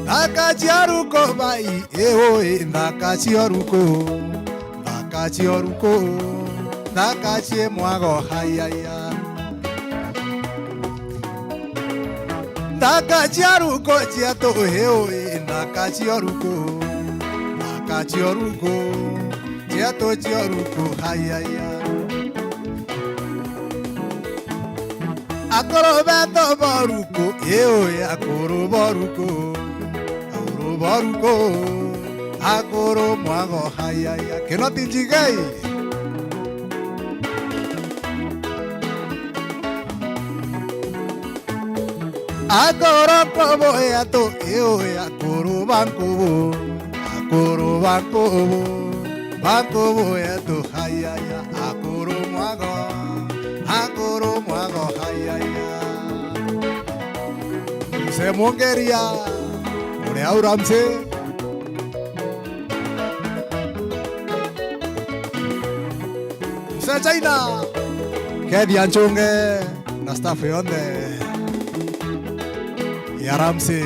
Nthaka cia ruko bai, ii ui, nthaka cia ruko, nthaka cia ruko, nthaka cii mwago, hayaya. Nthaka cia ruko cietu, ii ui, nthaka cia ruko, nthaka cia ruko cietu cia ruko, hayaya. Akuru betu ba ruko, ii ui, akuru ba ruko, akuru ba ruko, akuru mwago, hayaya. Kinoti njigei. Akuru nkubu yetu, ii ui, akuru ba nkubu, akuru ba nkubu, ba nkubu yetu, hayaya, akuru mwago, akuru mwago, hayaya. Mzee Mwongeria, uri au Ramsey? Mzee China, Kethi a Nchunge na staff yonthe ya Ramsey.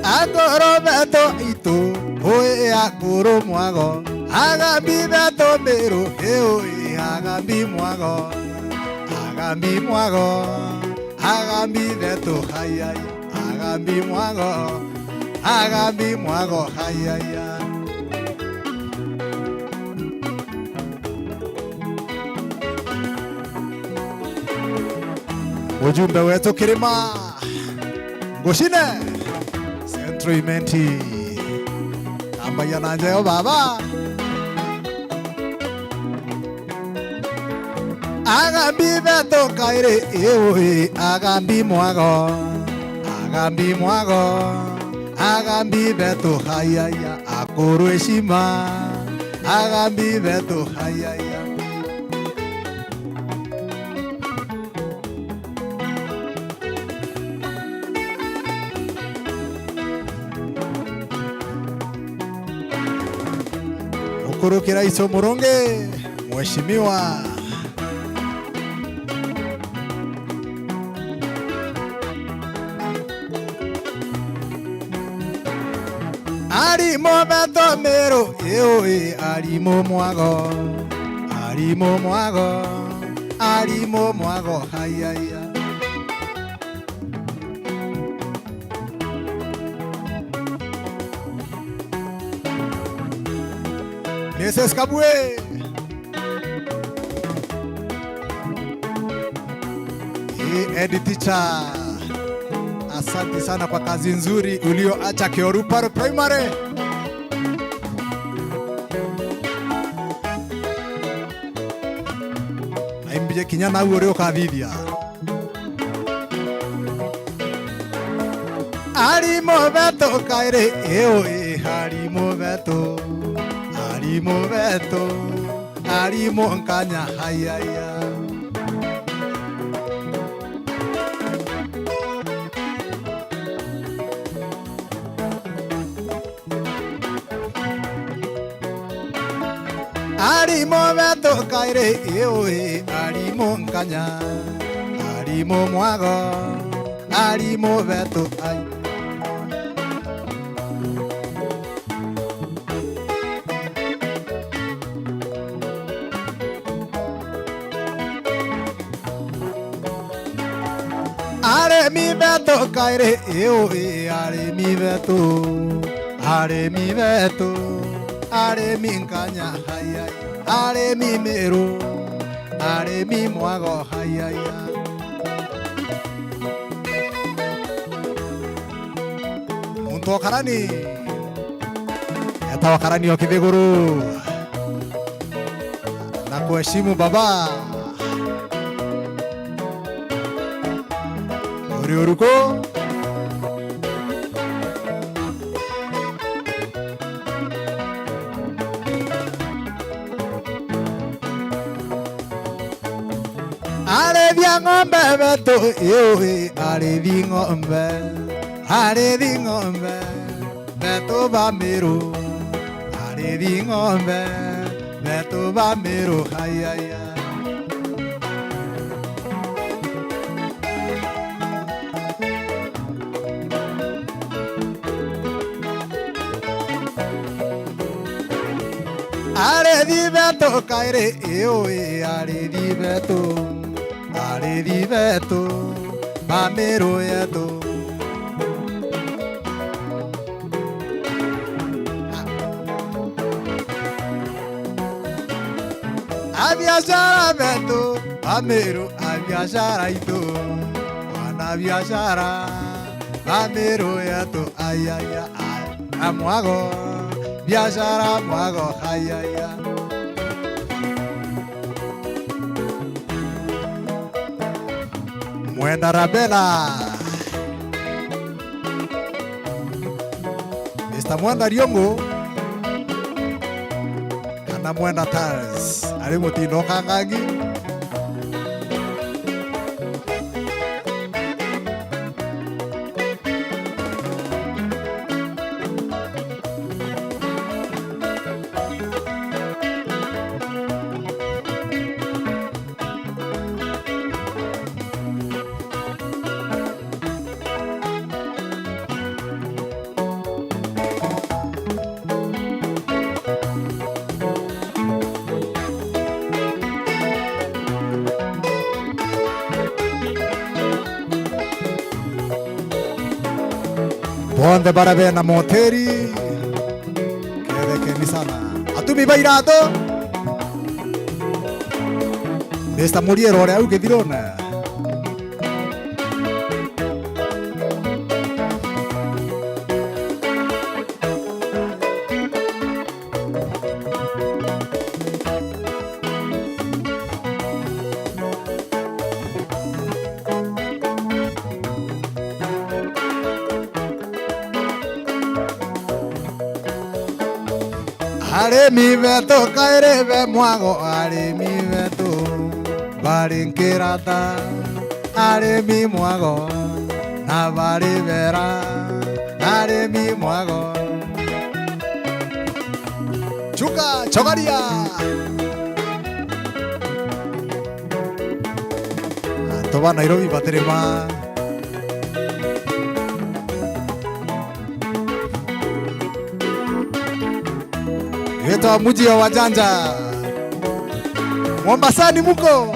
Akuru betu itu, ui akuru mwago, agambi betu Miru, ii ui, agambi mwago, agambi mwago, agambi betu, hayaya, agambi mwago, agambi mwago, hayaya. Ujumbe wetu Kirima Ngucine, Central Imenti. Ambagia na njeo baba. Agambi betu kairi, ii ui, agambi mwago, agambi mwago, agambi betu, hayaya, akuru heshima, agambi betu, hayaya. Ukurukira ico murungi, mheshimiwa. Arimu betu Miru, ii ui, arimu mwago, arimu mwago, arimu mwago, hayaya. Missus Kabue. Ii head teacher, a Asante sana kwa kazi nzuri ulioacha Kioru Paro Primary. Aimbije kinya nau uri ukathithia. Arimu betu kairi, iu i arimu betu, arimu betu, arimu nkanya, hai, hai, hai. Arimu betu kairi, iu i arimu nkanya, arimu mwago, arimu betu, ai. Arimi betu kairi, iu i arimi betu, arimi betu, arimi nkanya, hai, hai, arimi Miru, arimi mwago, hai, hai, hai. Muntu wa karani. Eta wa karani o Kithiguru. Na kuheshimu baba. Uri uruku? Arithi a ng'ombe betu, iu i arithi ng'ombe, arithi ng'ombe betu ba Miru, arithi ng'ombe betu ba Miru, hai, hai, hai. Arithi betu kairi, iu i arithi betu, arithi betu ba Miru yetu. Abiashara betu ba Miru, abiashara itu, wana biashara ba Miru yetu, ai, ai, ai, ai, a mwago, biashara mwago, ai, ai, ai. Mwenda Rabela. Mister Mwenda Riongo. Kana Mwenda Tiles. Ari mutindo kangangi. Bonthe bara bena moteri, kethekeni sana. Atumi ba iratu, Mister Muriero uria au kithirone. Arimi betu kairi be mwago, arimi betu bari nkirata, arimi mwago na bari bera, arimi mwago. Chuka, chogaria. Antu ba Nairobi batirima. Inaitwa mji wa wajanja. Mombasani muko?